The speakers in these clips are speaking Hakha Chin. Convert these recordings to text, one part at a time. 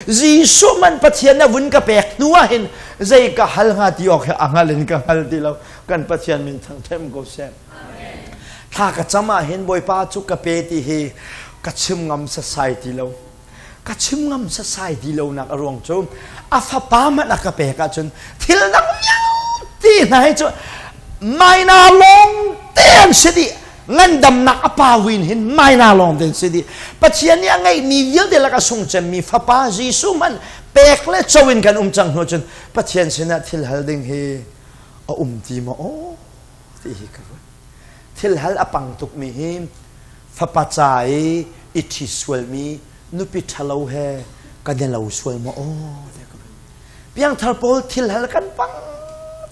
Jesuh man Pathian na vun ka pek hnu ah hin zei ka hal hnga ti awk hi a hngal in ka hngal ti lo. Kan Pathian min thangthem ko seh. Thla ka cam ah hin Bawipa cu ka pe ti hi ka chim ngam sasai ti lo. Ka chim ngam sasai ti lo nak a ruang cu a fapa hmanh a ka pek ahcun thil dang vialte hna hi cu maina lawng te an si dih. Ngandamnak a pa win hin maina lawng te an si dih. Pathian nih a ngeihmi vialte lak a sung cemmi fapa Jesuh hmanh pek le co in kan um cang hnu cun Pathian sinah thil hal ding hi a um ti maw aw ti hi ka ruat. Thil hal a pang tukmi hi fapa ca i i ṭhi sualmi nupi ṭhalo he kan i lo sual maw aw ti ka ruat. Piangthar pawl thil hal kan pang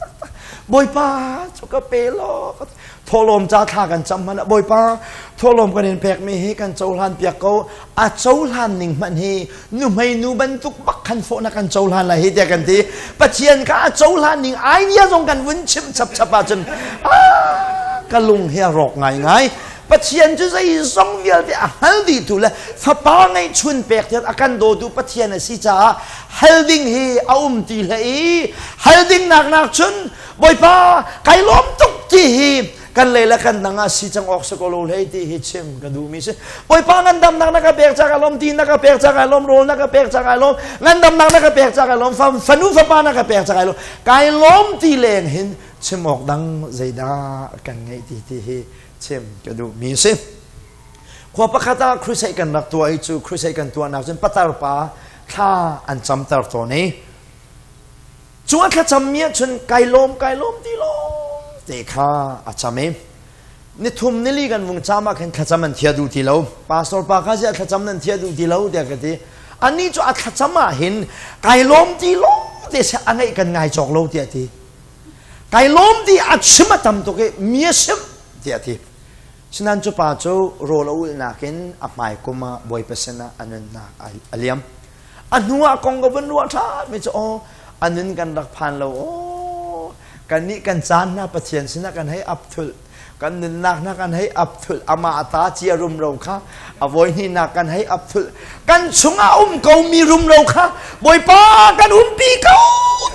taktak. Bawipa cu ka pe law thawhlawm ca thla kan cam hmanh ah Bawipa thawhlawm kan in pekmi hi kan cohlan piak ko a cohlan ning hmanh hi nuhmei nu bantuk bak khan fawh na kan cohlan lai hi tiah kan ti. Pathian kha a cohlan ning idea zong kan vun chimh chapchap ahcun ka lung hi a rawk ngaingai. Pathian cu zeizong vialte a hngal dihtu le fapa ngeihchun pek tiah a kan dawtu Pathian a si caah hal ding hi a um ti hlei i hal ding nak nak cun Bawipa kai lawm tuk ti hi kan lei le kan dang ah si cang awk si ko lo hlei ti hi chim ka duhmi si. Bawipa ngandamnak na ka pek ca ka lawm, ti na ka pek ca kai lawm, rawl na ka pek ca kai lawm, ngandamnak na ka pek ca kai lawm, fanu fapa na ka pek ca kai lawm. Kai lawm ti leng hin chim awk dang zeidah kan ngeih ti ti hi chim ka duhmi si. Khua pakhat ah crusade kan rak tuah i cu crusade kan tuahnak cun patar pa thla an camter tawn i cu a thlacammi ah cun kai lawm kai lawm ti lawm te kha a cam i nithum nili kan vung cam ah khin thlacam an thia duh ti lo. Pastor pa kha ziah thlacam nan thia duh ti lo tiah ka ti. Anih cu a thlacam ah hin kai lawm ti lawm te se a ngeih kan ngai cawk lo tiah ti. Kai lawm ti a chim a tam tuk i mi a sim tiah ti. Sinan cu pa cu rawl a ulhnak in a hmai kum ah Bawipa sinah a nunnak a liam. A hnu ah kong ka vun ruah ṭhan mi cu aw a nun kan rak phan lo aw kannih kan caan hna Pathian sinah kan hei ap thulh, kan nunnak hna kan hei ap thulh, amah ta cia rumro kha a voi hnihnak kan hei ap thulh, kan chungah um ko mi rumro kha Bawipa kan umpi ko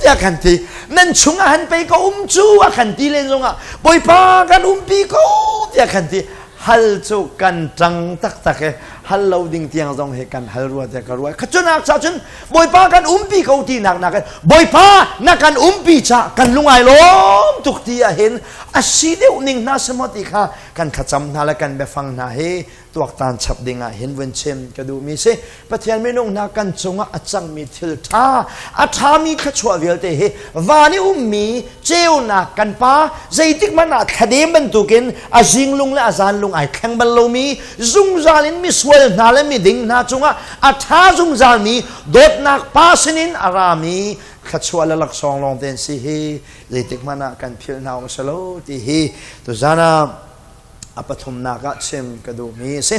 tiah kan ti. Nan chungah han pei ka um cu a kan ti len zongah Bawipa kan umpi ko tiah kan ti. Hal cu kan ṭang taktak i hal lo ding tiang zong hi kan hal rua tiah ka ruah. Khacunak cha cun Bawipa kan umpi ko tinak nakin Bawipa na kan umpi ca kan lungai lawm tuk ti ahhin a si deuh ning hna semaw ti kha kan thlacam hna le kan biafang hna hi tuaktan chap ding ah hin vun chim ka duhmi si. Pathian minung hna kan cungah a cangmi thil ṭha, a ṭhami thluachuah vialte hi van i ummi ceunak kan Pa zeitik hmanh ah thladem bantukin a zinglung le a zanlung ai thleng bal lomi, zungzal in misual hna le miding hna cungah a ṭha zungzalmi dawtnak Pa sinin a rami thluachuah le laksawng lawng te an si hi zeitik hmanh ah kan philh hna awk a si lo ti hi tuzan ah a pathumnak ah chim ka duhmi a si.